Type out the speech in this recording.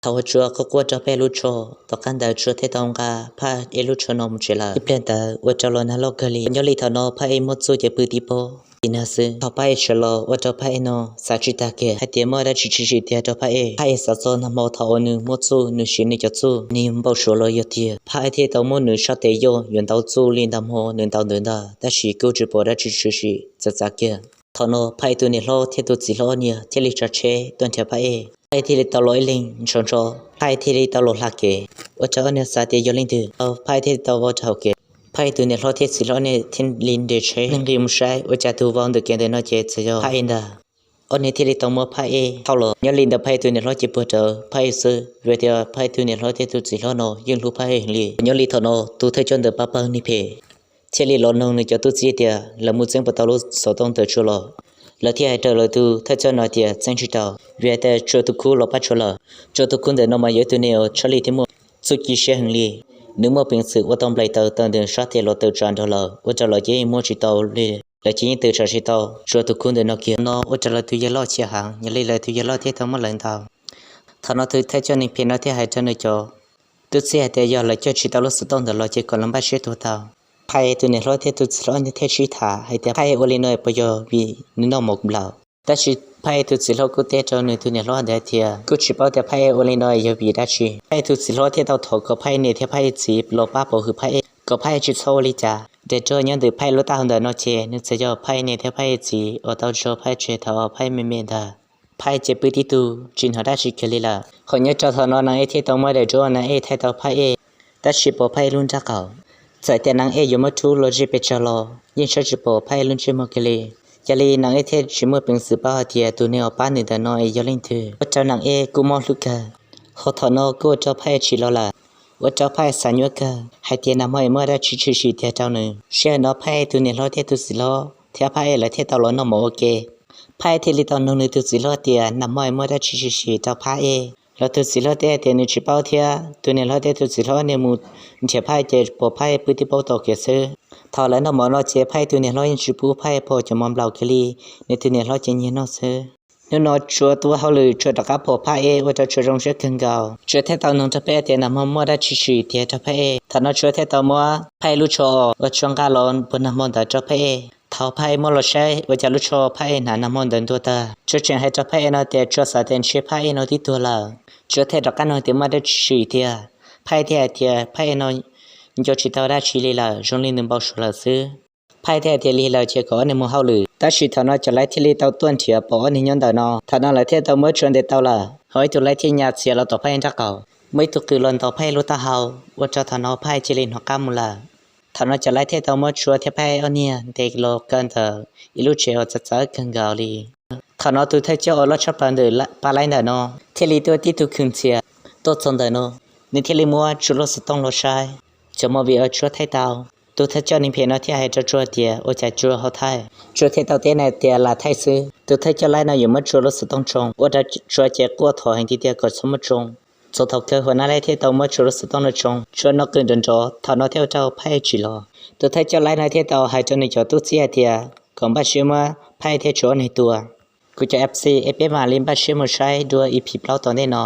Thaum uas Tsua quaj quaj rau Phaj Ej lub tsho, tom qab ntawd Tsua thiaj tau nqa Phaj Ej lub tsho no mus tsev lawm. Ib pliag ntawd ua rau los nag loj kawg li. Nyob li thaum no Phaj Ej muab txuj ces pw tib pob tim nag xwb. Thaum Phaj Ej sawv los ua rau Phaj Ej no xav tsis tag kiag hais tias muaj dab tsi tshwm sim tiag rau Phaj Ej. Phaj Ej xav txog nag hmo thaum uas nws muab txuj, nws siv nws cov txuj, nws npau suav los yog tiag Phaj Ej thiaj tau muab nws sab tes yaj yuav ntaus txuj li ntawm hmo nws ntaus ntawd ntag, tab sis kuj tsis pom dab tsi tshwm sim txawv txav kiag. Thaum no Phaj Ej tus niam hlob thiab tus txiv hlob niag thiaj li tsav tsheb tuaj nrhiav Phaj Ej. Phaj Ej thiaj li tau los ib leeg ntshaus ntsho, Phaj Ej thiaj li tau los hla kev, ua rau ob niag xav tias yog leej twg, Phaj Ej thiaj li tau vau rau hauv kev. Phaj Ej tus niam hlob thiab txiv hlob niag thiaj li nres tsheb neeg nqis mus saib, ua cas tus vau ntawm kev ntawm no ces txawm yog Phaj Ej ntag. Ob niag thiaj li tau muab Phaj Ej thauj los. Nyob li ntawd Phaj Ej tus niam hlob ces puag rawv Phaj Ej xwb, vim tias Phaj Ej tus niam hlob thiab tus txiv hlob no yeej hlub Phaj Ej heev li. Nyob li thaum no tus thawj coj ntawm pab pawg neeg phem thiaj li los noog nws cov tub txib tias lawv mus txeeb puas tau lub xov tooj ntawm Tsua los. Lawv thiaj hais rau lawv tus thawj coj no tias txeeb tsis tau, vim hais tias Tsua tus khub los pab Tsua lawm. Tsua tus khub ntawm no mas yog ib tug neeg uas tshaj lij thiab muaj txuj ci siab heev li. Nws muaj peev xwm ua tau nplaim taws tawm ntawm sab tes los tawm tsam nrog lawm, ua rau lawv ces yeej muab tsis tau li. Lawv ces yeej twb tsa tsis tau Tsua tus khub ntawm no kiag no, ua rau lawv tus yawg loj chim heev, yog li lawv tus yawg loj thiaj tau muab lawv ntaus. Thaum no tus thawj coj neeg phem no thiaj hais rau nws cov tub txib hais tias yog lawv coj tsis tau lub xov tooj ntawd los ces kom lawv npaj siab tuag tau. Phaj Ej tus niam hlob thiab tus txiv hlob thiaj sib tham hais tias Phaj Ej ua li no puas yog vim nws noj mov nplaum. Tab sis Phaj Ej tus txiv hlob kuj teb rau nws tus niam hlob ntawd tias kuj tsis paub tias Phaj Ej ua li no yog vim dab tsi. Phaj Ej tus txiv hlob thiaj tau thov kom Phaj Ej niam thiab Phaj Ej txiv los pab pov hwm Phaj Ej, kom Phaj Ej tsis txhob ua li cas. Daim duab nyob ntawm Phaj Ej lub taub hau ntawm no ces nws txawm yog Phaj Ej niam thiab Phaj Ej txiv uas tau tso Phaj Ej tseg thaum Phaj Ej me me ntag. Phaj Ej ces pw tib tug tsis hnov dab tsi kiag li lawm. Ho nyob rau thaum no Nag Ej thiaj tau muab daim duab Nag Ej thaij tau Phaj Ej, tab sis pom Phaj Ej lub nraub qaum. Txawm tias Nag Ej yuav muab rub los ze pes tsawg los yeej saib tsis pom Phaj Ej lub ntsej muag kiag li. Yog li Nag Ej thiaj tsis muaj peev xwm paub hais tias tus neeg uas pab nws ntawm no es yog leej twg, ua rau Nag Ej kuj mob hlub kawg. Ho thaum no kuj ua rau Phaj Ej tsim los lawm, ua rau Phaj Ej xav nyuaj kawg hais tias nag hmo es muaj dab tsi tshwm sim tiag rau nws. Sij hawm no Phaj Ej tus niam hlob thiab tus txiv hlob thiab Phaj Ej lawv thiaj tau los noj mov ua ke. Phaj Ej thiaj li tau nug nws tus txiv hlob tias nag hmo es muaj dab tsi tshwm sim rau Phaj Ej. Los tus txiv hlob teb tias nws tsis paub thiab. Tus niam hlob thiab tus txiv hlob niaj mus nrhiav Phaj Ej ces pom Phaj Ej pw tib pob tom kev xwb. Thaum lawv noj mov no ces Phaj Ej tus niam hlob yeej tsis pub Phaj Ej pom cov mov nplaum kiag li, nws tus niam hlob ces nyiag noj xwb. Hnub no Tsua tuaj hauj lwm, Tsua rov qab pom Phaj Ej ua rau Tsua zoo siab kawg nkaus. Tsua thiaj tau nug rau Phaj Ej tias nag hmo muaj dab tsi tshwm sim tiag rau Phaj Ej. Thaum no Tsua thiaj tau muab Phaj Ej lub tsho uas Tsua nqa los puag nag hmo ntawd rau Phaj Ej. Thaum Phaj Ej muab los saib ua cas lub tsho Phaj Ej hnav nag hmo ntawd ntuag tag. Tsua tseem hais rau Phaj Ej no tias Tsua xav tias ntshe Phaj Ej no twb tuag lawm. Tsua thiaj rov qab nug tias muaj dab tsi tshwm sim tiag. Phaj Ej thiaj hais tias Phaj Ej no nco tsis tau dab tsi li lawm, zoo li nws npau suav lawm xwb. Phaj Ej thiaj hais tias lig lawm ces kom ob niag mus hauj lwm. Tab sis thaum no cov laib thiaj li tau tuaj nrhiav pom ob niag nyob ntawm no. Thaum no lawv thiaj tau muab Tsua ntes tau lawm, ho ib tug laib thiaj nyas txiav los tom Phaj Ej nraub qaum, muaj ib tug qws los ntaus Phaj Ej lub taub hau, ua rau thaum no Phaj Ej cia li hnov qab mus lawm. Thaum no cov laib thiaj tau muab Tsua thiab Phaj Ej ob niag ntes los kaw ntawm ib lub tsev uas txawv txawv kawg nkaus li. Thaum no tus thawj coj uas loj tshaj plaws ntawm pab laib ntawm no thiaj li tuaj tib tug kheej ntxias tuaj txog ntawm no, nws thiaj li muab Tsua lub xov tooj los saib, cov movie uas Tsua thaij tau. Tus thawj coj neeg phem no thiaj hais rau Tsua tias ua cas Tsua ho thaij. Tsua thiaj tau teb nws tias lam thaij xwb. Tus thawj coj laib no yuav muab Tsua lub xov tooj tsoo, ua rau Tsua ces quaj thov heev tiag tias kom txhob muab tsoo. Txog thaum kawg huas nab laib thiaj tau muab Tsua lub xov tooj no tsoo, Tsua noj qws nrov nrov, thaum no thiaj ua rau Phaj Ej tsim los. Tus thawj coj laib no thiaj tau hais rau nws cov tub txib hais tias kom npaj siab muab Phaj Ej thiab Tsua ob neeg tua. Kuv cov F C es peb mam li npaj siab mus saib dua E P plaub tom ntej no.